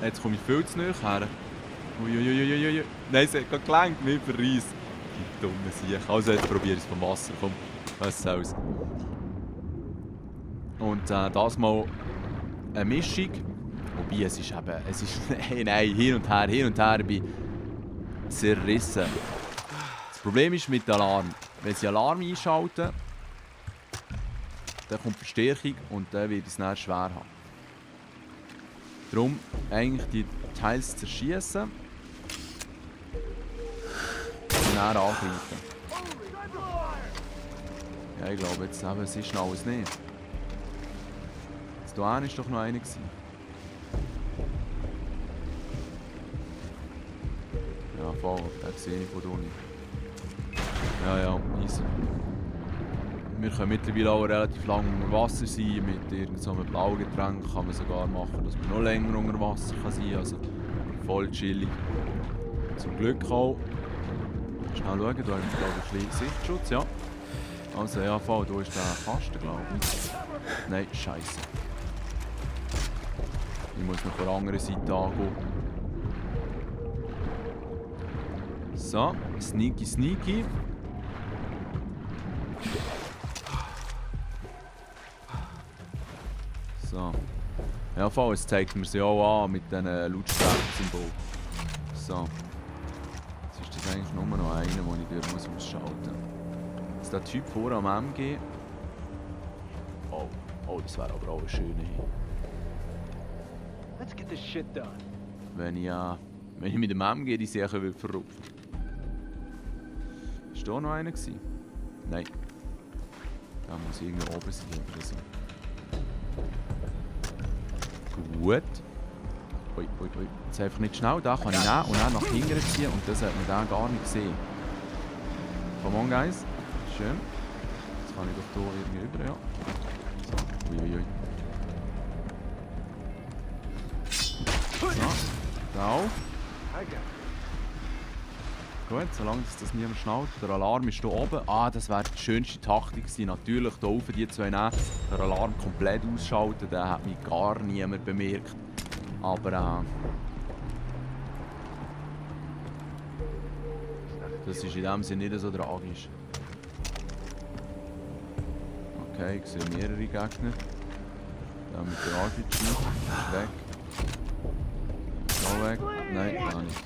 Jetzt komme ich viel zu nahe her. Uiuiuiui. Nein, es hat gerade gelenkt, nicht verreiss. Die dumme Siech. Also jetzt probiere ich es vom Wasser. Komm, was soll's. Und das mal eine Mischung. Wobei, es ist eben... Es ist... Nein, hin und her, ich bin zerrissen. Das Problem ist mit Alarm. Wenn sie Alarm einschalten, dann kommt Verstärkung und dann wird es dann schwer haben. Darum eigentlich die Teils zerschießen und dann angreifen. Ja, ich glaube jetzt eben, es ist noch alles nicht. Jetzt hier war doch noch einer. Ja, voll, den sehe ich von hier nicht. Ja, easy. Wir können mittlerweile auch relativ lange unter Wasser sein. Mit irgendeinem blauen Getränk kann man sogar machen, dass man noch länger unter Wasser kann sein kann. Also voll chillig. Zum Glück auch. Schnell schauen, da haben wir glaube ich ein bisschen Sichtschutz, ja. Also ja, voll, da ist der Kasten, glaube ich. Nein, scheiße. Ich muss noch von der anderen Seite angehen. So, sneaky. So. Ja, voll, es zeigt mir sie auch an mit diesen Lautstärken-Symbolen. So. Jetzt ist das eigentlich nur noch einer, den ich durch ausschalten muss. Jetzt der Typ vor am MG. Oh, das wäre aber auch eine schöne. Let's get this shit done. Wenn ich mit dem MG die Sache verrupfen will. Ist da noch einer gewesen? Nein. Da muss irgendwo oben sein oder so. Gut. Ui. Jetzt einfach nicht schnell. Da kann ich nehmen und dann nach hinten ziehen und das hat man dann gar nicht gesehen. Come on, guys. Schön. Jetzt kann ich doch hier irgendwie rüber, ja. So. Uiuiui. So. Da auch. Gut, solange das niemand schnallt. Der Alarm ist hier oben. Ah, das wäre die schönste Taktik gewesen. Natürlich hier oben die zwei nehmen. Den Alarm komplett ausschalten, den hat mich gar niemand bemerkt. Aber das ist in dem Sinne nicht so tragisch. Okay, ich sehe mehrere Gegner. Der mit der RPG ist weg. Noch weg. Nein, gar nicht.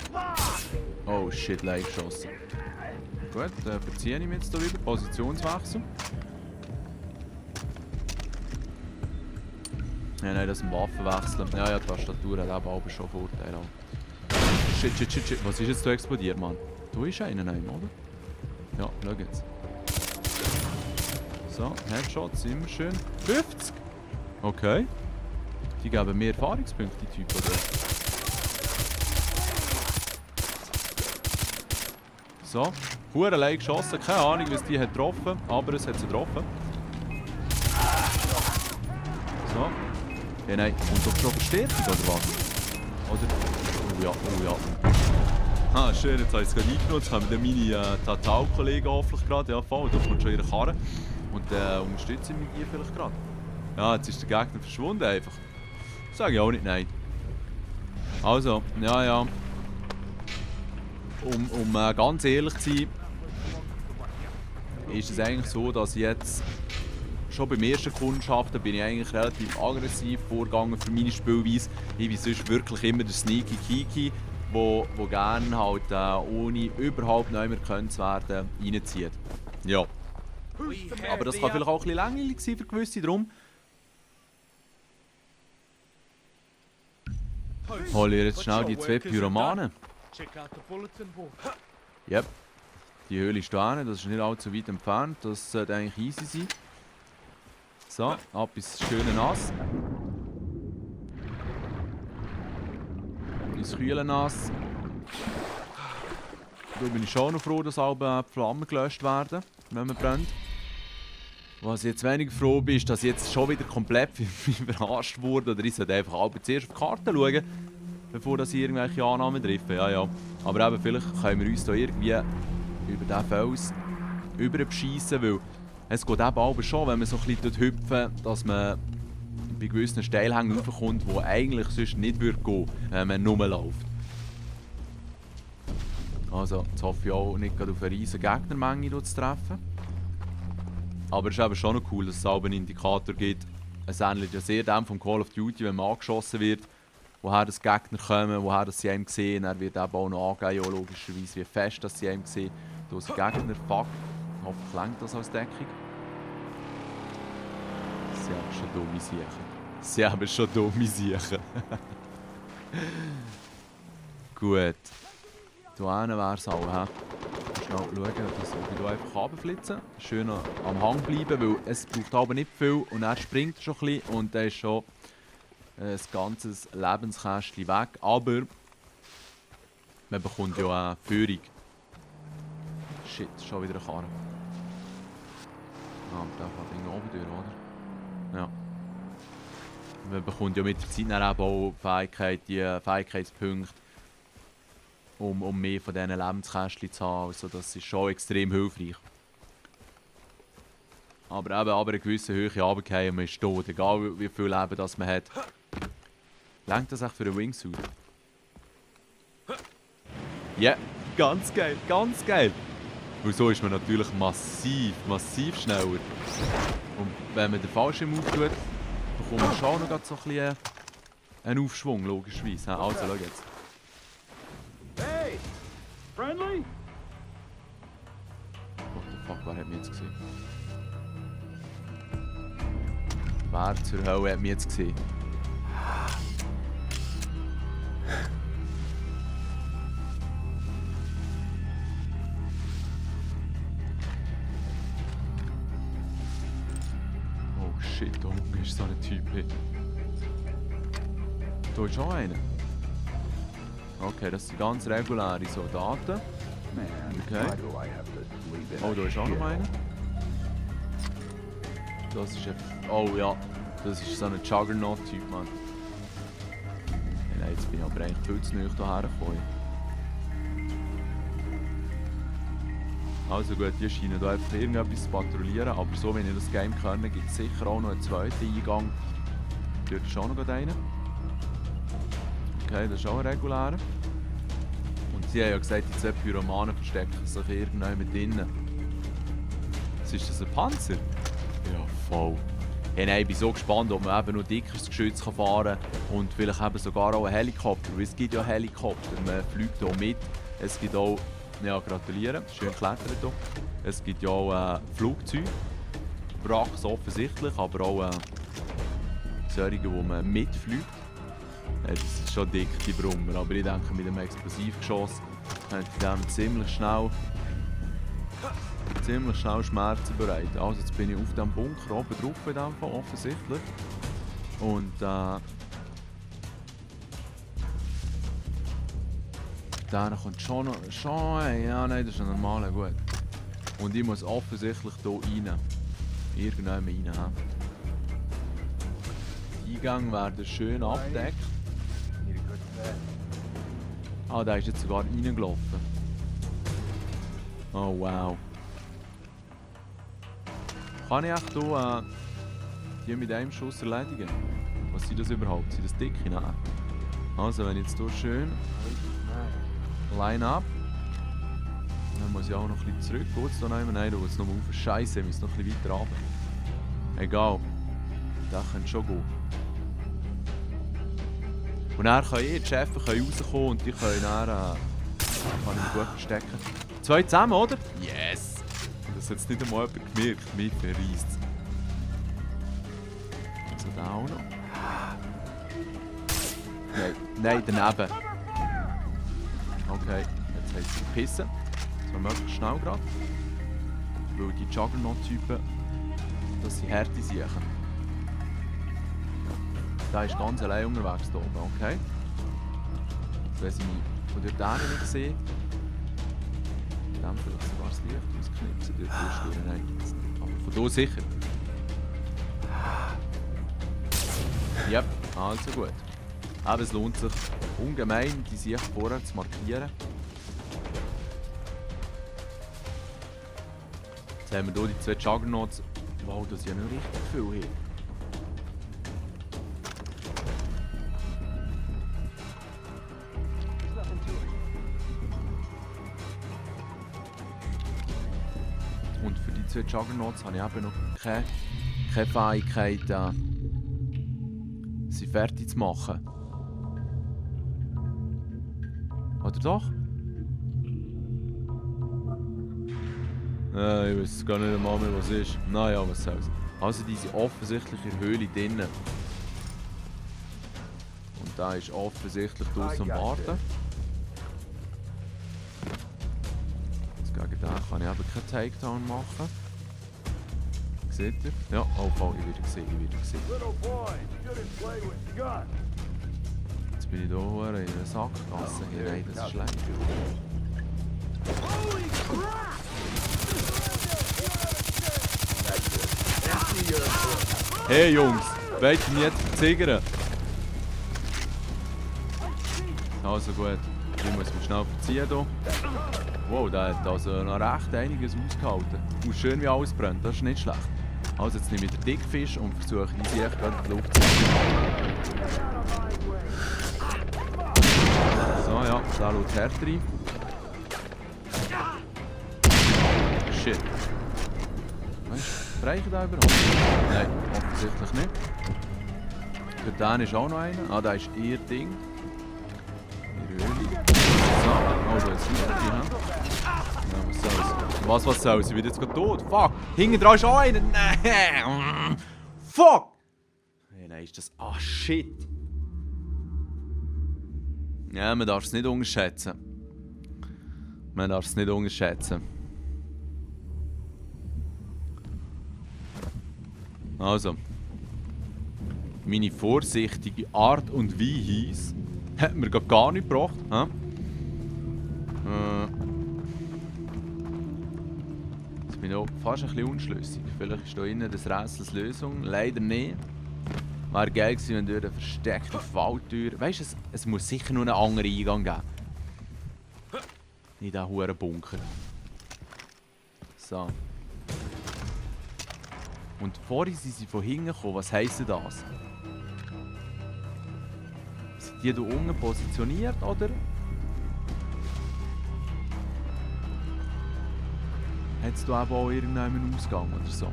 Oh shit, leicht geschossen. Gut, verziehe ich mich jetzt hier wieder. Positionswechsel. Ja, nein, das ist ein Waffenwechsel. Ja, die Tastatur hat eben auch schon Vorteile. Shit. Was ist jetzt da explodiert, Mann? Da ist einer, nein, oder? Ja, schau jetzt. So, Headshots, immer schön. 50! Okay. Die geben mehr Erfahrungspunkte, die Typen, oder? So, hure leicht geschossen, keine Ahnung, was die hat getroffen, aber es hat sie getroffen. So. Ja, nein, kommt doch schon Verstärkung, oder was? Oder? Oh ja. Ah, schön, jetzt habe ich es gerade eingenommen, jetzt haben wir meine Tatal-Kollegen hoffentlich gerade, ja voll, da kommt schon ihre Karre. Und unterstützen mich hier vielleicht gerade. Ja, jetzt ist der Gegner verschwunden einfach. Sage ich auch nicht nein. Also, ja. Um ganz ehrlich zu sein, ist es eigentlich so, dass ich jetzt schon beim ersten Kundschaften bin ich eigentlich relativ aggressiv vorgegangen für meine Spielweise. Ich bin sonst wirklich immer der Sneaky Kiki, wo gerne halt ohne überhaupt nicht mehr gekannt zu werden, reinzieht. Ja. Aber das kann vielleicht auch ein bisschen langweilig sein für gewisse, darum hole ich jetzt schnell die zwei Pyromanen. Yep. Die Höhle ist da hinten, das ist nicht allzu weit entfernt, das sollte eigentlich easy sein. So, ab ins schöne Nass. Ins kühle Nass. Da bin ich schon noch froh, dass alle Flammen gelöscht werden, wenn man brennt. Was ich jetzt weniger froh bin, ist, dass ich jetzt schon wieder komplett verarscht wurde. Oder ich sollte einfach zuerst auf die Karte schauen, bevor ich irgendwelche Annahmen treffe. Ja. Aber eben, vielleicht können wir uns da irgendwie über diesen Fels überbeschiessen, weil es geht eben aber schon, wenn man so ein bisschen hüpfen, dass man bei gewissen Steilhängen raufkommt, wo eigentlich sonst nicht würde gehen, wenn man nur läuft. Also, jetzt hoffe ich auch nicht gerade auf eine riesige Gegnermenge zu treffen. Aber es ist eben schon noch cool, dass es auch einen Indikator gibt. Es ähnelt ja sehr dem vom Call of Duty, wenn man angeschossen wird, woher das Gegner kommen, woher das sie einem sehen. Er wird eben auch noch angeben, ja, logischerweise, wie fest dass sie einem sehen. Da sind Gegner, fuck. Hoffentlich lenkt das als Deckung. Sie haben schon dumme Siechen. Sie haben schon dumme Siechen. Gut. Hier hinten wäre es auch, hä? Schnell schauen, dass ich hier einfach runterflitzen. Schön am Hang bleiben, weil es braucht aber nicht viel und er springt schon ein bisschen und dann ist schon das ganze Lebenskästchen weg. Aber man bekommt ja eine Führung. Shit, schon wieder eine Karre. Ah, der fährt irgendwie oben durch, oder? Ja. Man bekommt ja mit der Zeit dann eben auch die Fähigkeitspunkte, um mehr von diesen Lebenskästchen zu haben. Also das ist schon extrem hilfreich. Aber eben aber eine gewisse Höhe runterfallen und man ist tot, egal wie viel Leben das man hat. Lenkt das echt für einen Wingsuit? Ja, yeah, ganz geil, ganz geil! Weil so ist man natürlich massiv schneller. Und wenn man den Fallschirm auftut, bekommt man schon noch so ein bisschen einen Aufschwung, logischerweise. Also, schau jetzt. Hey! Friendly? What the fuck, wer hat mich jetzt gesehen? Wer zur Hölle hat mich jetzt gesehen? Oh shit, da unten ist so ein Typ. Da ist schon einer. Okay, das sind ganz reguläre Soldaten. Okay. Oh, da ist auch noch einer. Das ist ein... Oh ja, das ist so ein Juggernaut-Typ, Mann. Nein, jetzt bin ich aber eigentlich viel zu nahe hierher gekommen. Also gut, die scheinen hier einfach irgendetwas zu patrouillieren, aber so wie ich das Game kenne, gibt es sicher auch noch einen zweiten Eingang. Dort ist auch noch einer. Okay, das ist auch ein regulärer. Und sie haben ja gesagt, die zwei Pyromanen verstecken sich irgendwann mit innen. Ist das ein Panzer? Ja, voll. Hey, nein, ich bin so gespannt, ob man eben noch dickeres Geschütz fahren kann und vielleicht eben sogar auch einen Helikopter. Weil es gibt ja Helikopter, man fliegt hier mit. Es gibt auch, ja, gratulieren, schön klettern hier. Es gibt ja auch Flugzeuge, Wracks offensichtlich, aber auch solche, wo man mitfliegt. Das ist schon dick, die Brummer, aber ich denke, mit dem Explosivgeschoss könnte ich dem ziemlich schnell Schmerzen bereiten. Also jetzt bin ich auf dem Bunker oben drauf, in dem Fall, offensichtlich. Und dann kommt schon noch... ja, nein, das ist ein normaler, gut. Und ich muss offensichtlich hier rein. Irgendwann rein haben. Die Eingänge werden schön abgedeckt. Ah, der ist jetzt sogar reingelaufen. Oh wow. Kann ich echt hier die mit einem Schuss erledigen? Was sind das überhaupt? Sind das dicke? Nein. Also wenn ich jetzt hier schön line up. Dann muss ich auch noch ein bisschen zurück. Geht's da nehmen? Nein, da geht's noch auf. Scheiße, ich muss noch ein bisschen weiter runter. Egal. Das könnte schon gehen. Und dann können die Chefs rauskommen und die können dann kann ich gut verstecken. Zwei zusammen, oder? Yes! Das hat jetzt nicht einmal jemand gemerkt. Mich verreist es. Also da auch noch. Nein, daneben. Okay, jetzt haben sie gepissen. Das war möglichst schnell gerade. Weil die Juggernaut-Typen, das sind harte Siechen. Der ist ganz allein unterwegs hier oben, okay? Wenn sie mich von dort nicht sehen, dann vielleicht sogar das Licht ausknipsen, dort durchstören, nein, gibt's nicht. Aber von hier sicher. Ja, also gut. Aber es lohnt sich ungemein, die Sicht vorher zu markieren. Jetzt haben wir hier die zwei Juggernauts. Wow, das ist ja nicht richtig viel hier. 2 Juggernauts habe ich eben noch keine Fähigkeit, sie fertig zu machen. Oder doch? Ich weiß gar nicht einmal mehr, was es ist. Naja, was soll's. Also die sind offensichtlich in der Höhle drinnen. Und da ist offensichtlich draussen am Warten. Jetzt gegen den kann ich eben keinen Takedown machen. Seht ihr? Ja, oh, voll, ich werde gesehen, Jetzt bin ich hier in einer Sackgasse. Nein, das ist schlecht. Hey Jungs, wollt ihr mich jetzt verziggern? Also gut, ich muss mich schnell verziehen hier. Wow, der hat also noch recht einiges ausgehalten. Und schön wie alles brennt, das ist nicht schlecht. Also jetzt nehme ich den Dickfisch und versuche die Sicht in die Luft zu ziehen. So ja, da schaut härter rein. Shit. Weißt du, reichen da überhaupt? Nein, offensichtlich nicht. Für den ist auch noch einer. Ah, da ist ihr Ding. Ihre Höhle. So, oh, da ist sie. Ja, was soll's? Was soll's? Sie wird jetzt gerade tot. Fuck! Hinten dran ist auch einer! Nein! Fuck! Hey, nein, ist das... Ah, shit! Ja, man darf es nicht unterschätzen. Man darf es nicht unterschätzen. Also, meine vorsichtige Art und Weise hat mir gar nicht gebracht. Jetzt bin ich auch fast ein bisschen unschlüssig. Vielleicht ist da innen des Rätsels Lösung. Leider nicht. Wäre geil gewesen, wenn durch eine versteckte Falltür... Weißt du, es muss sicher nur einen anderen Eingang geben. In diesen huren Bunker. So. Und vorhin sind sie von hinten gekommen. Was heisst das? Sind die hier unten positioniert, oder? Hat es da eben auch irgendeinen Ausgang oder so?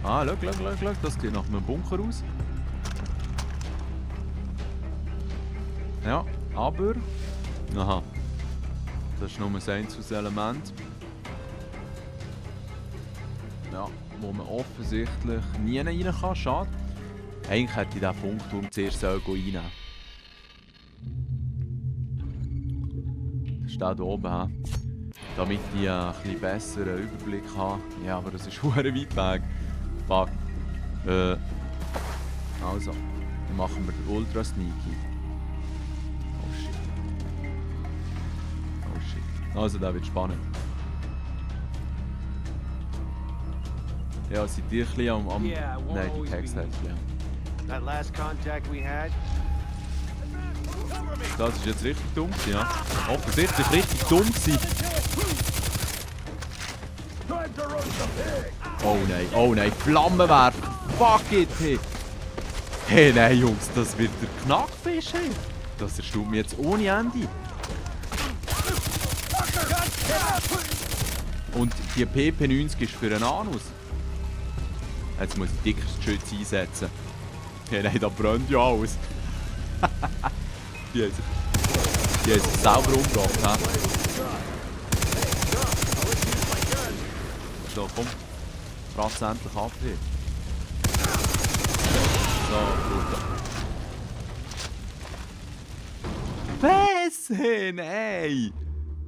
Ah, schau, das sieht nach einem Bunker aus. Ja, aber... Aha. Das ist nur ein einzelnes Element. Ja, wo man offensichtlich nie rein kann. Schade. Eigentlich hätte ich diesen Funkturm zuerst reinnehmen. Das steht hier oben. Damit ich ein bisschen besseren Überblick habe. Ja, aber das ist verdammt weit weg. Fuck. Also, dann machen wir den Ultra Sneaky. Oh shit. Oh shit. Also, der wird spannend. Ja, seid ihr ein bisschen am... Nein, die Text hat ja. Das ist jetzt richtig dumm gewesen, ja. Offensichtlich richtig dumm gewesen. Oh nein, Flammen werfen! Fuck it, hey! Hey, nein, Jungs, das wird der Knackfisch, hey! Das erstaunt mich jetzt ohne Ende. Und die PP90 ist für einen Anus. Jetzt muss ich dickes Geschütz einsetzen. Hey, nein, da brennt ja alles. Die haben sich selber umgebracht, hä? So, komm. Kratz endlich ab hier. So, gut. Was? Hey, nein!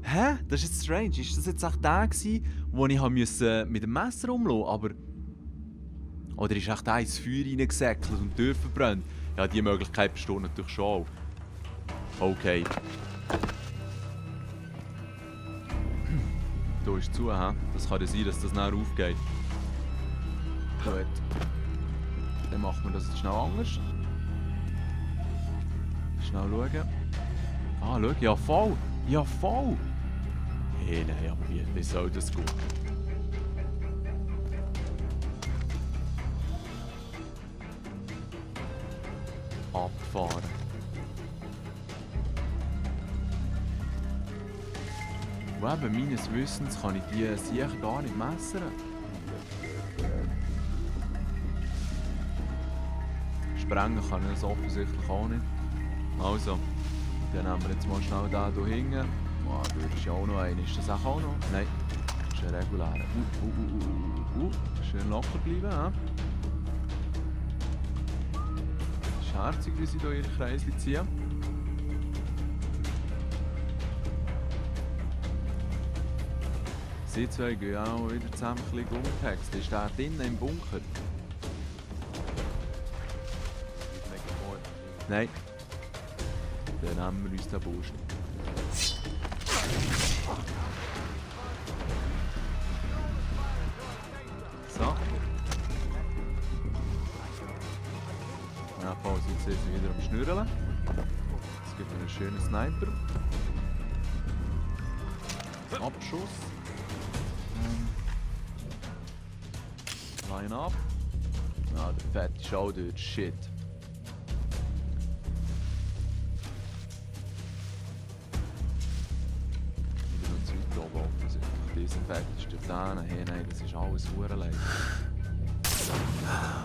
Hä? Das ist jetzt strange. Ist das jetzt echt der gewesen, wo ich mit dem Messer umlassen musste? Aber... Oder ist echt der ins Feuer reingesäckelt und die Tür verbrannt? Ja, diese Möglichkeit besteht natürlich schon auch. Okay. Da ist zu, hä? Das kann ja sein, dass das nachher aufgeht. Gut. Dann machen wir das jetzt schnell anders. Schnell schauen. Ah, schau, ja voll! Ja voll! Hey, nein, aber wie soll das gehen? Abfahren. Und eben, meines Wissens kann ich die sicher gar nicht messern. Sprengen kann ich das offensichtlich auch nicht. Also, dann nehmen wir jetzt mal schnell den hier hinten. Oh, da ist ja auch noch einer. Ist das auch noch? Nein, das ist ein regulärer. Schön locker bleiben, ja? Es ist herzig, wie sie hier ihre Kreisli ziehen. Sie zwei gehen auch wieder zusammen ein bisschen umgehext. Ist der drinnen im Bunker? Nein. Dann nehmen wir uns den Busch. So. Ja, Pause, jetzt sind sie wieder am Schnürren. Es gibt einen schönen Sniper. Abschuss. Line up. Ja, der fette Schau dort, shit. Wieder noch zu weit oben offensichtlich. Dieser Fett ist dort hinten. Hey, nein, das ist alles verdammt.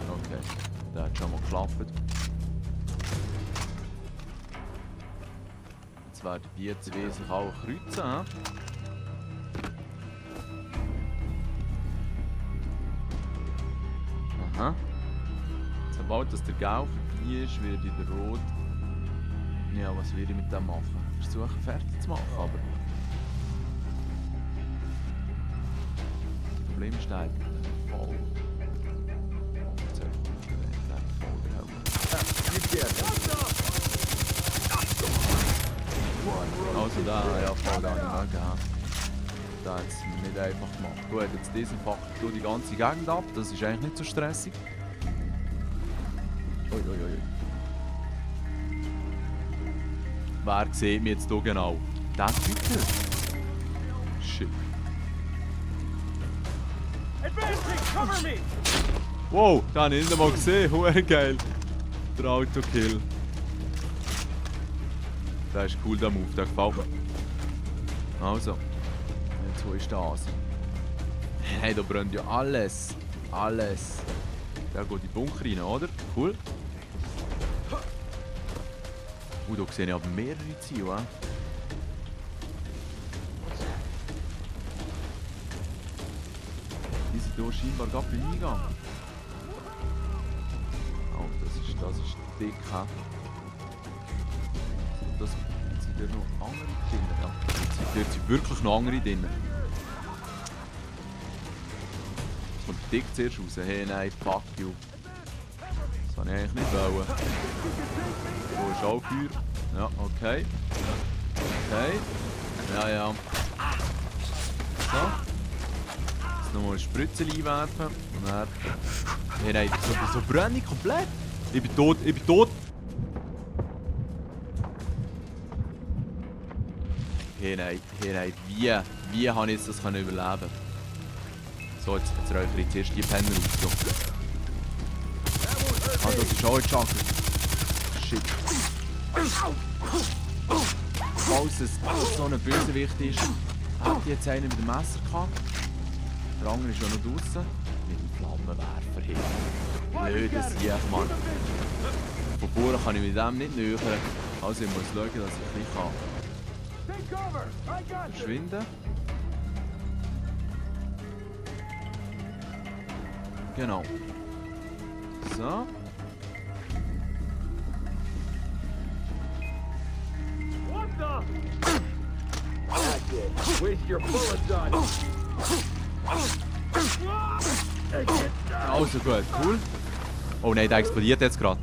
Okay, der hat schon mal geklappt. Jetzt werden die zwei sich auch kreuzen. Aha. Sobald das der Gau vorbei ist, wird der Rot. Ja, was würde ich mit dem machen? Versuchen fertig zu machen, aber. Das Problem ist halt voll. Also da, ja, voll da nicht mehr. Da hat es nicht einfach gemacht. Gut, jetzt desinfekt die ganze Gegend ab, das ist eigentlich nicht so stressig. Ui. Wer sieht mich jetzt hier genau? Das bitte? Shit. Wow, den habe ich nicht einmal gesehen. Huere geil. Der Autokill. Der ist cool, der Move, der gefällt mir. Also. Wo ist das? Hey, da brennt ja alles. Alles. Da geht die Bunker rein, oder? Cool. Da sehe ich aber mehrere Ziele. Die sind hier scheinbar gerade beim Eingang. Oh, das ist dick. Das sind ja noch andere drin. Ja, dort sind wirklich noch andere drin. Jetzt kommt dick zuerst raus. Hey, nein, fuck you. Das wollte ich eigentlich nicht wollen. Wo ist auch Feuer? Ja, okay. Okay. Ja. So. Jetzt nochmal eine Spritze einwerfen. Und dann... Hey, nein, so brenne ich komplett. Ich bin tot. Hey, nein, wie habe ich das überleben? So, jetzt räuchere ich zuerst die Penner aus. Ah, das ist auch ein Chakra. Shit. Falls es so ein Bösewicht ist, hat ich jetzt einen mit dem Messer gehabt. Der andere ist ja noch draußen. Mit dem Flammenwerfer hier. Blödes Sieg, Mann. Von vorne kann ich mit dem nicht nähern. Also ich muss schauen, dass ich ein bisschen verschwinden kann. Genau. So. Also gut, cool. Oh nein, der explodiert jetzt gerade.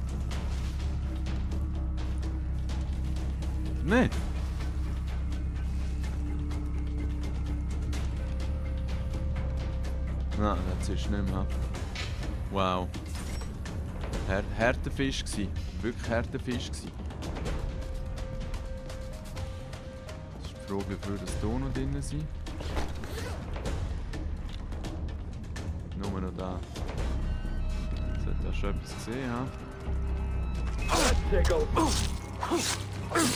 Nein. Nein, das ist nicht mehr. Wow. Harter Fisch gsi. Wirklich harter Fisch gsi. Das ist die Frage, wie viel das hier noch drin sind. Nur noch da. Jetzt hat er schon etwas gesehen, ja?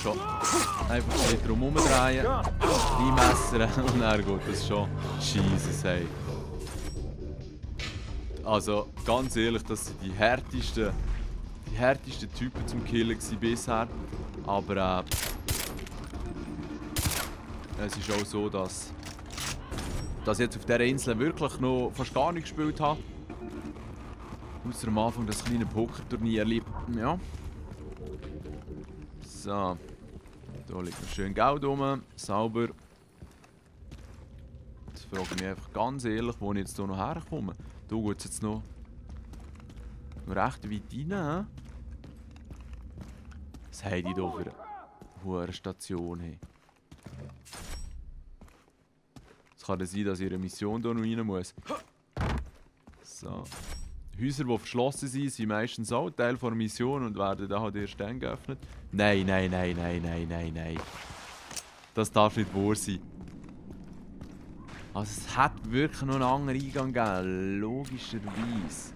schon einfach ein bisschen drum drehen, reinmessern und dann geht das schon. Jesus, hey. Also, ganz ehrlich, das sind die härtesten Typen zum Killen bisher. Aber es ist auch so, dass ich jetzt auf dieser Insel wirklich noch fast gar nicht gespielt habe. Außer am Anfang das kleine Pokerturnier. Ja. So. Da liegt noch schön Geld rum. Sauber. Jetzt frage ich mich einfach ganz ehrlich, wo ich jetzt hier noch herkomme. Da geht es jetzt noch recht weit rein. Was haben die hier für eine hohe Station? Hey. Es kann sein, dass ihre Mission hier noch rein muss. So. Häuser, die verschlossen sind, sind meistens auch Teil der Mission und werden dann halt erst dann geöffnet. Nein. Das darf nicht wahr sein. Also es hat wirklich noch einen anderen Eingang gegeben, logischerweise.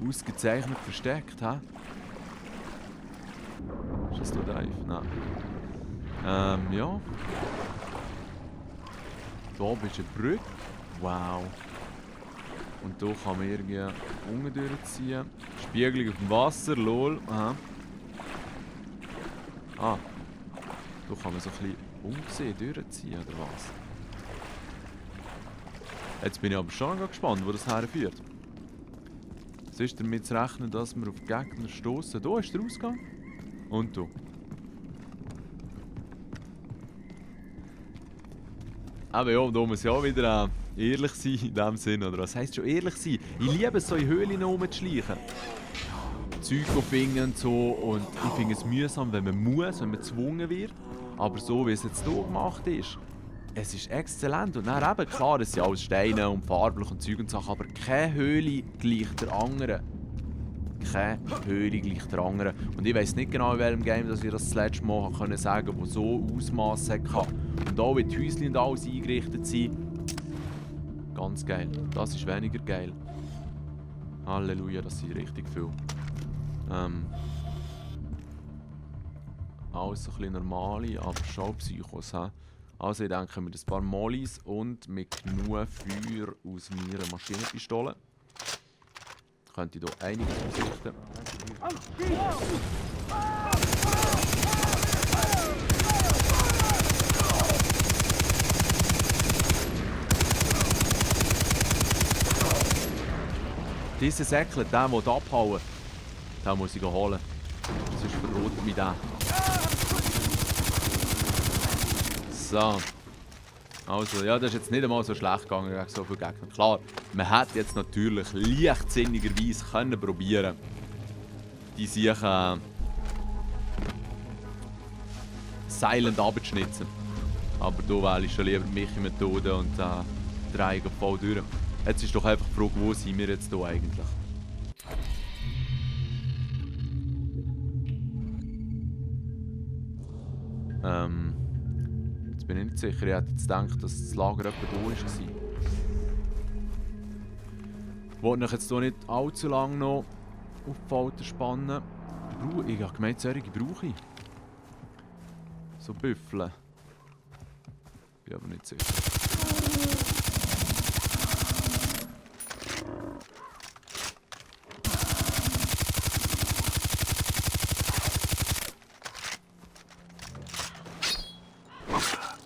Ausgezeichnet versteckt, hä? Ist das hier Dive? Nein. Ja. Da oben ist eine Brücke. Wow. Und hier kann man irgendwie unten durchziehen. Spiegelung auf dem Wasser, lol. Aha. Ah. Da kann man so ein bisschen ungesehen durchziehen, oder was? Jetzt bin ich aber schon gespannt, wo das herführt. Es ist damit zu rechnen, dass wir auf Gegner stoßen. Hier ist der Ausgang. Und hier. Aber ja, da muss ich auch wieder ehrlich sein in dem Sinn. Oder was heisst schon ehrlich sein? Ich liebe es, so in Höhlen rumzuschleichen. Zeug finden und so. Und ich finde es mühsam, wenn man muss, wenn man gezwungen wird. Aber so wie es jetzt hier gemacht ist, es ist exzellent. Und dann eben, klar, es sind alles Steine und farblich und Zeug und Sachen, aber keine Höhle gleicht der anderen. Keine Höhle gleicht der anderen. Und ich weiss nicht genau, in welchem Game dass ich das letzte Mal können sagen konnte, das so Ausmaß hatte. Und auch wie die Häuschen und alles eingerichtet sind. Ganz geil. Das ist weniger geil. Halleluja, das sind richtig viel. Alles ein bisschen normale, aber schon Psychos. He? Also ich denke mit ein paar Mollis und mit genug Feuer aus meiner Maschinenpistole könnte ich hier einiges ausrichten. Dieser Säckler, der abhauen, den muss ich holen. Sonst verrotet mich der. So. Also, ja, das ist jetzt nicht einmal so schlecht gegangen gegen so viele Gegner. Klar, man hätte jetzt natürlich leichtsinnigerweise können probieren, die sich silent abzuschnitzen. Aber da wähle ich schon lieber mich in Methode und drehe voll durch. Jetzt ist doch einfach die Frage, wo sind wir jetzt hier eigentlich? Jetzt bin ich nicht sicher, ich hätte jetzt gedacht, dass das Lager etwa da war. Ich wollte mich jetzt hier nicht allzu lange noch auf die Folter spannen. Ich habe gemeint, solche brauche ich. So Büffel. Bin aber nicht sicher.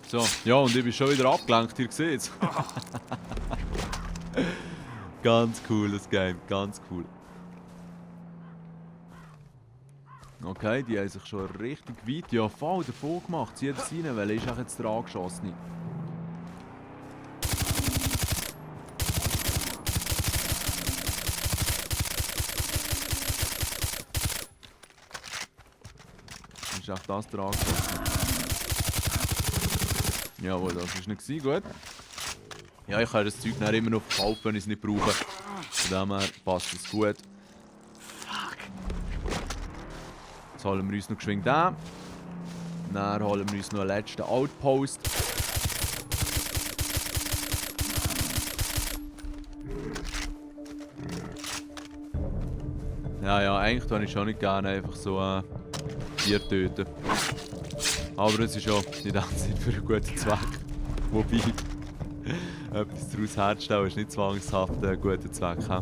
So, ja, und ich bin schon wieder abgelenkt, ihr seht es. Ganz cooles Game, ganz cool. Okay, die haben sich schon richtig weit, ja, voll davon gemacht. Zieht es rein, weil ist auch jetzt der Angeschossene. Ist auch das der Angeschossene? Jawohl, das war nicht gut. Ja, ich kann das Zeug dann immer noch verkaufen, wenn ich es nicht brauche. Von dem her passt es gut. Jetzt holen wir uns noch geschwind den. Dann holen wir uns noch einen letzten Outpost. Ja, eigentlich tue ich schon nicht gerne einfach so Tiere töten. Aber es ist ja in dem Sinne für einen guten Zweck. Wobei, etwas daraus herzustellen ist nicht zwangshaft ein guter Zweck. He?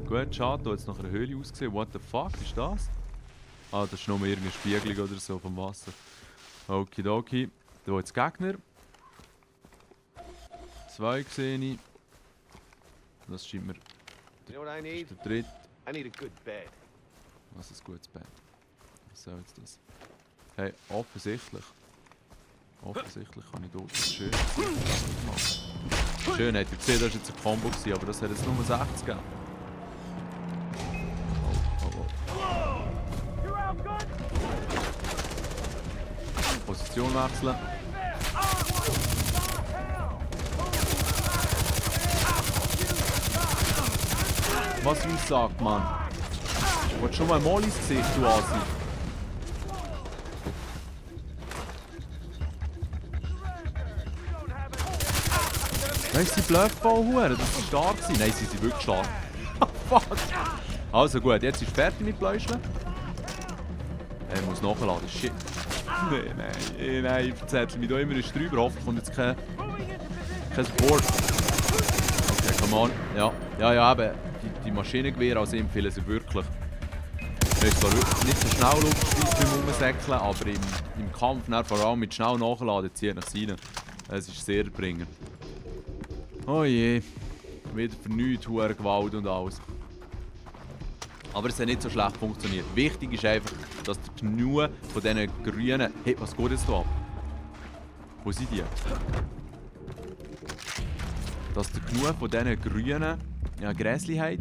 Gut, schade, da hat es nach einer Höhle ausgesehen. What the fuck ist das? Ah, das ist nur irgendeine Spiegelung oder so vom Wasser. Okidoki. Da jetzt Gegner. 2 sehe ich. Das scheint mir. You know what I Das need? ist der dritte. I need a good bed. Was ist ein gutes Bett? Was soll jetzt das? Hey, offensichtlich. Offensichtlich kann ich dort das schön machen. Schön, habt ihr gesehen, das war jetzt ein Combo, aber das hat jetzt nur 60 gegeben. Position wechseln. Was du sagt, Mann? Du willst schon mal Mollys Gesicht, du Asi. Nein, sie bluffen voll Huren, das ist stark gewesen. Nein, sie sind wirklich stark. Fuck! Also gut, jetzt ist es fertig mit Bläuscheln. Ich muss nachladen, shit. Nein, ich verzettel mich da immer ein Strüber. Hoffentlich kommt jetzt kein Support. Okay, come on. Ja, eben. Die Maschinengewehre, also empfehlen sie wirklich. Es ist zwar wirklich nicht so schnell Luftschweiz beim Rumsäckeln, aber im Kampf, vor allem mit schnell nachladen, zieht nach rein. Es ist sehr der Bringer. Oh je. Wieder für nichts, hohe Gewalt und alles. Aber es hat nicht so schlecht funktioniert. Wichtig ist einfach, dass der Gnu von diesen grünen... Hey, was geht jetzt da ab? Wo sind die? Dass der Gnu von diesen grünen Gräsli hat.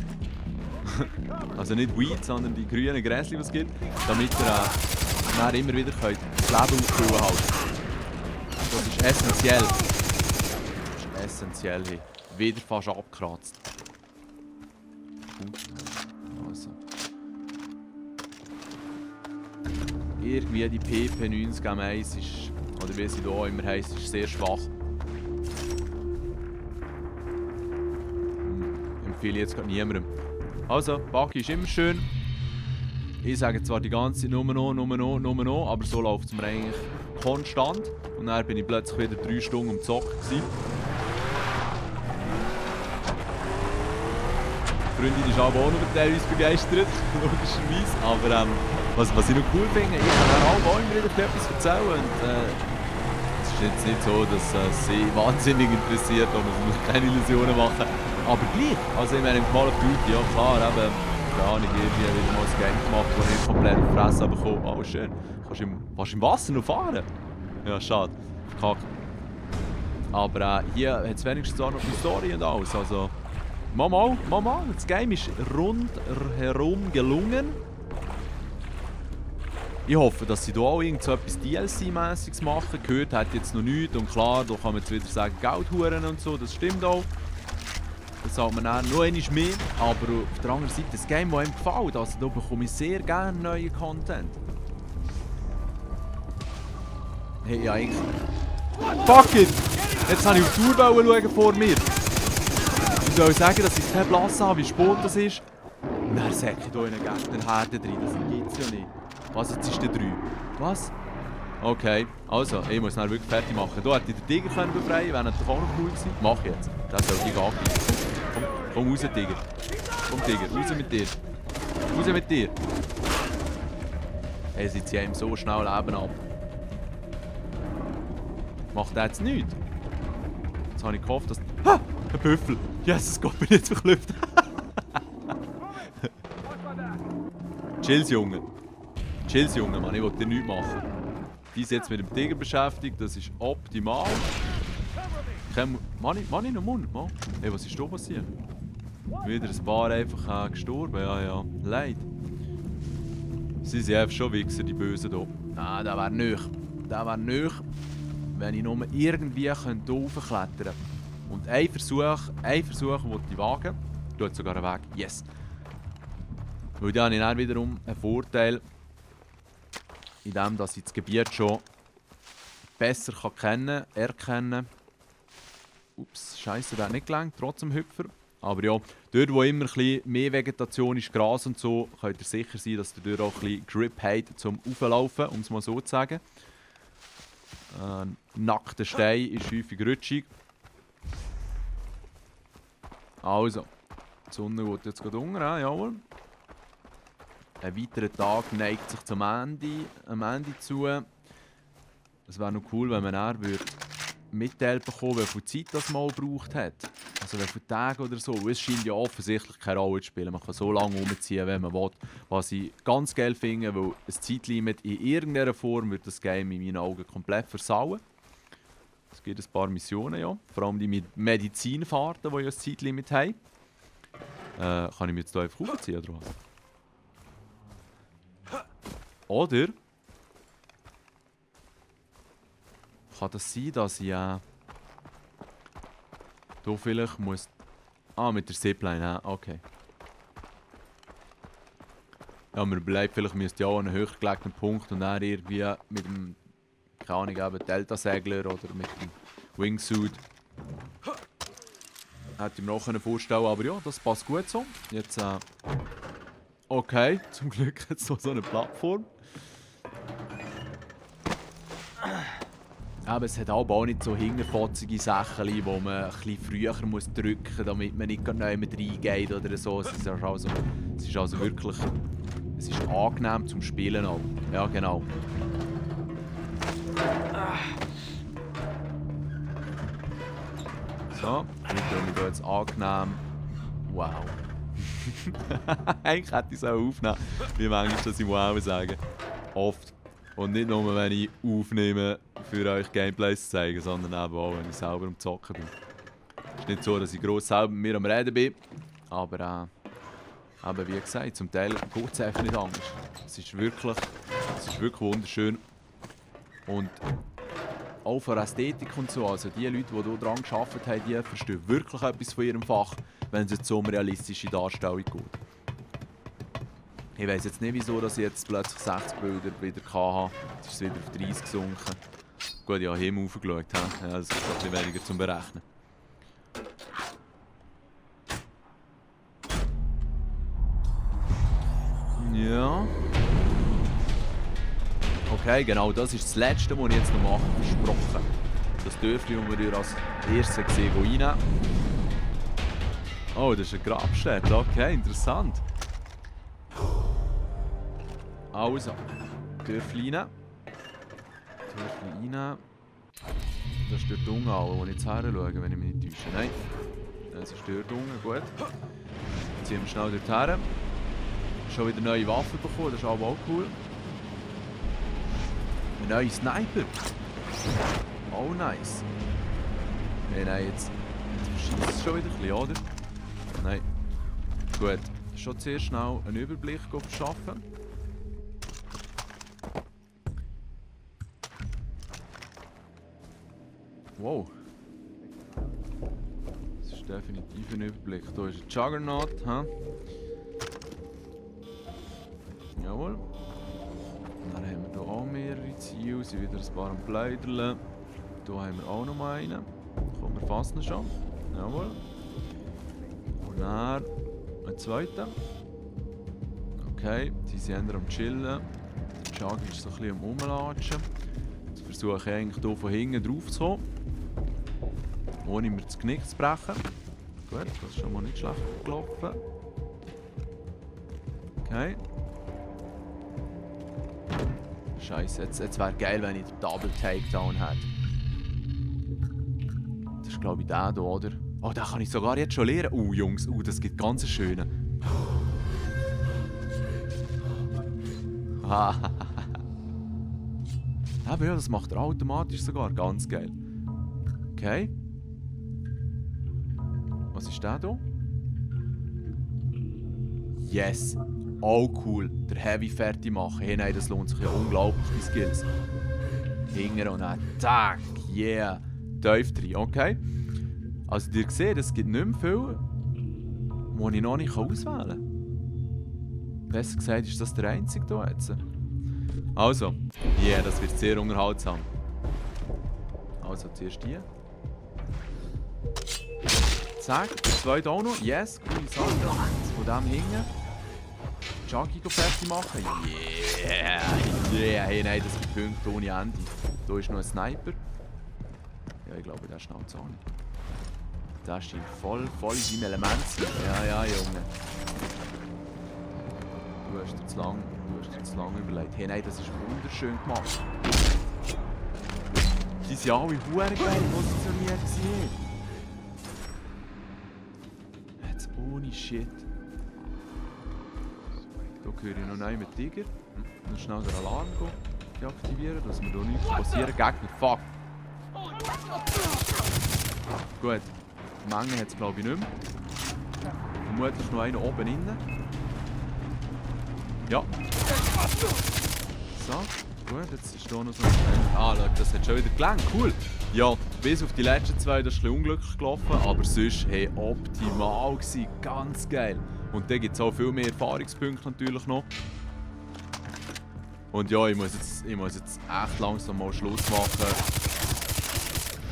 Also nicht Weed, sondern die grünen Gräsli, die es gibt. Damit ihr immer wieder das Leben auffüllen könnt. Das ist essentiell. Das ist essentiell. Hey. Wieder fast abgekratzt. Gut. Also. Irgendwie die PP90 M1 ist, oder wie sie hier immer heisst, ist sehr schwach. Empfehle ich jetzt gerade niemandem. Also, Buggy ist immer schön. Ich sage zwar die ganze Zeit nur noch, aber so läuft es mir eigentlich konstant. Und dann bin ich plötzlich wieder 3 Stunden am Zocken gewesen. Die Freundin ist aber auch noch teilweise begeistert, logischerweise. Aber was ich noch cool finde, ich kann auch immer wieder etwas erzählen. Und, es ist jetzt nicht so, dass sie wahnsinnig interessiert, ob man sich keine Illusionen machen. Aber gleich, also ich meine, im Call of Duty, ja klar, eben, keine Ahnung, irgendwie wieder mal ein Game gemacht, wo ich komplett in die Fresse bekomme. Oh schön, kannst im Wasser noch fahren? Ja, schade, verkackt. Aber hier hat es wenigstens auch noch eine Story und alles, also... Mal, das Game ist rundherum gelungen. Ich hoffe, dass sie hier auch irgend so etwas DLC-mässiges machen. Gehört hat jetzt noch nichts und klar, da kann man jetzt wieder sagen, Geldhuren und so, das stimmt auch. Das sagt man dann noch einmal mehr, aber auf der anderen Seite, das Game, das einem gefällt, also da bekomme ich sehr gerne neuen Content. Hey, ja eigentlich... Fuck it! Jetzt habe ich auf die Uhr schauen vor mir. Ich soll sagen, dass ich keine Blasse habe, wie spät das ist. Und dann säcke ich hier in einen Gegnerherde drin, das gibt es ja nicht. Was, jetzt ist der 3? Was? Okay, also, ich muss dann wirklich fertig machen. Hier hätte ich den Tiger können befreien können, wäre natürlich auch noch cool gewesen. Mach ich jetzt. Das soll ich angreifen. Komm raus, Tiger. Komm, Tiger, raus mit dir. Raus mit dir. Hey, sie ziehen ihm so schnell Leben ab. Macht er jetzt nichts? Jetzt habe ich gehofft, dass... Ha! Ein Büffel! Jesus Gott, bin ich jetzt verklüpft. Chills, Junge. Chills, Junge, Mann. Ich will dir nichts machen. Die ist jetzt mit dem Tiger beschäftigt, das ist optimal. Mann, ich noch Mund, Mann. Hey, was ist da passiert? Wieder ein paar einfach gestorben, ja. Leid. Sie sind einfach schon Wichser, die Bösen hier. Ah, der wäre nöch. Der wäre nöch, wenn ich nur irgendwie raufklettern könnte. Und ein Versuch wollte ich wagen. Tut sogar einen Weg. Yes. Weil dann habe ich dann wiederum einen Vorteil, in dem, dass ich das Gebiet schon besser erkennen kann. Ups, scheiße, der hat nicht gelangt, trotzdem Hüpfer. Aber ja, dort wo immer ein bisschen mehr Vegetation ist, Gras und so, könnt ihr sicher sein, dass ihr dort auch ein bisschen Grip habt zum Auflaufen, um es mal so zu sagen. Nackter Stein ist häufig rutschig. Also, die Sonne geht jetzt gerade unter, jawohl. Ein weiterer Tag neigt sich am Ende zu. Es wäre noch cool, wenn man eher mitteilen bekommen, wie viel Zeit das mal gebraucht hat. Also wie viele Tage oder so. Es scheint ja offensichtlich keine Rolle zu spielen. Man kann so lange umziehen, wenn man will. Was ich ganz geil finde, weil ein Zeitlimit in irgendeiner Form wird das Game in meinen Augen komplett versauen. Es gibt ein paar Missionen, ja. Vor allem die mit Medizinfahrten, die ja ein Zeitlimit haben. Kann ich mir jetzt hier einfach aufziehen, oder was? Oder kann das sein, dass ich hier vielleicht muss... mit der Zipline, ja, okay. Ja, mir bleibt vielleicht müsste ich auch an einen höher gelegenen Punkt und dann irgendwie mit dem, keine Ahnung, eben Delta-Segler oder mit dem Wingsuit. Hätte ich mir auch vorstellen können, aber ja, das passt gut so. Jetzt, okay, zum Glück jetzt so eine Plattform. Aber es hat auch nicht so hinterfotzige Sachen, die man ein bisschen früher muss drücken muss, damit man nicht neu mit reingeht oder so. Es ist also wirklich... Es ist angenehm zum Spielen auch. Ja, genau. So, ich hier jetzt angenehm. Wow. Eigentlich hätte ich es auch aufnehmen. Wie manchmal das im Wow sagen. Oft. Und nicht nur, wenn ich aufnehme, für euch Gameplays zu zeigen, sondern eben auch, wenn ich selber am Zocken bin. Es ist nicht so, dass ich gross selber mit mir am Reden bin, aber eben wie gesagt, zum Teil geht es einfach nicht anders. Es ist wirklich wunderschön. Und auch von Ästhetik und so, also die Leute, die hier dran gearbeitet haben, die verstehen wirklich etwas von ihrem Fach, wenn es jetzt um realistische Darstellung geht. Ich weiss jetzt nicht, wieso dass ich jetzt plötzlich 60 Bilder wieder hatte. Jetzt ist es wieder auf 30 gesunken. Gut, ich habe hier raufgeschaut. Ja, das ist ein bisschen weniger zum Berechnen. Ja. Okay, genau, das ist das Letzte, was ich jetzt noch mache, versprochen. Das dürfte ich mir als erstes sehen, reinnehmen. Oh, das ist eine Grabstätte. Okay, interessant. Also, Türchen rein. Das ist dort unten auch, wo ich jetzt her schaue, wenn ich mich nicht täusche. Nein, das ist dort unten, gut. Jetzt ziehen wir schnell dort her. Schon wieder neue Waffen bekommen, das ist auch cool. Ein neuer Sniper. Oh, nice. Nein, jetzt verschießt es schon wieder ein bisschen, oder? Nein. Gut, schon zuerst schnell einen Überblick verschaffen. Wow. Das ist definitiv ein Überblick. Hier ist ein Juggernaut. Jawohl. Dann haben wir hier auch mehrere Ziele. Sind wieder ein paar am Pläuderle. Hier haben wir auch noch mal einen. Kommen wir fast noch schon. Jawohl. Und dann einen zweiten. Okay, die sind eher am Chillen. Der Jugger ist so ein bisschen am Rumlatschen. Jetzt versuche ich eigentlich hier von hinten drauf zu kommen. Ohne mir das Knick zu brechen. Gut, das ist schon mal nicht schlecht gelaufen. Okay. Scheiße, jetzt wäre geil, wenn ich den Double Takedown hätte. Das ist glaube ich der hier, oder? Oh, den kann ich sogar jetzt schon lernen. Jungs, das gibt ganz einen schönen. Aber ja, das macht er automatisch sogar. Ganz geil. Okay. Was ist der hier? Yes! Oh cool, der Heavy fertig machen. Hey nein, das lohnt sich ja unglaublich, die Skills. Hinger und dann tack, yeah. Tief drin, okay. Also ihr seht, es gibt nicht mehr viel, die ich noch nicht auswählen kann. Besser gesagt ist das der einzige hier jetzt. Also, yeah, das wird sehr unterhaltsam. Also zuerst hier. Sag, der zweite auch noch. Yes, coole Sache. Von dem hingen. Chucky fertig machen. Yeah! Yeah! Hey, nein, das sind Punkte ohne Ende. Da ist noch ein Sniper. Ja, ich glaube, der schnauzt auch nicht. Der scheint voll in seinem Element zu sein. Ja, Junge. Du hast dir zu lang überlegt. Hey, nein, das ist wunderschön gemacht. Die sind alle verdammt geil positioniert gewesen. Jetzt ohne Shit. Da höre ich noch einen mit Tiger. Noch schnell den Alarm deaktivieren, dass mir da nichts passieren. Gegner, fuck! Gut, die Menge hat es glaube ich nicht mehr. Vermutlich noch einer oben innen. Ja. So, gut, jetzt ist hier noch so ein... Ah, schau, das hat schon wieder gelangt, cool. Ja, bis auf die letzten zwei, das ist ein bisschen unglücklich gelaufen, aber sonst, hey, optimal gewesen, ganz geil. Und dann gibt es auch viel mehr Erfahrungspunkte natürlich noch. Und ja, ich muss jetzt echt langsam mal Schluss machen.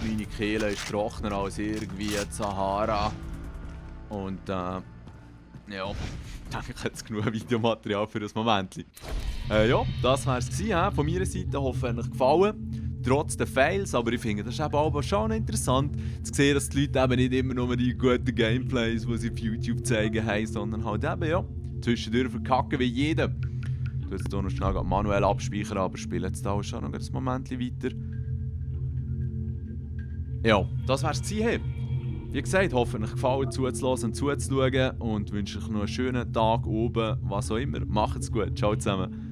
Meine Kehle ist trockener als irgendwie die Sahara. Und ja, ich denke, ich habe jetzt genug Videomaterial für das Moment. Ja, das war es von meiner Seite. Hoffe, es hat euch gefallen. Trotz der Fails, aber ich finde, das ist eben auch schon interessant zu sehen, dass die Leute eben nicht immer nur die guten Gameplays, die sie auf YouTube zeigen haben, sondern halt eben, ja, zwischendurch verkacken wie jeder. Ich tue jetzt hier noch schnell manuell abspeichern, aber spiele jetzt da schon noch ein Moment weiter. Ja, das war es. Wie gesagt, hoffe euch gefallen zuzulassen und zuzuschauen und wünsche euch noch einen schönen Tag oben, was auch immer. Macht's gut, ciao zusammen.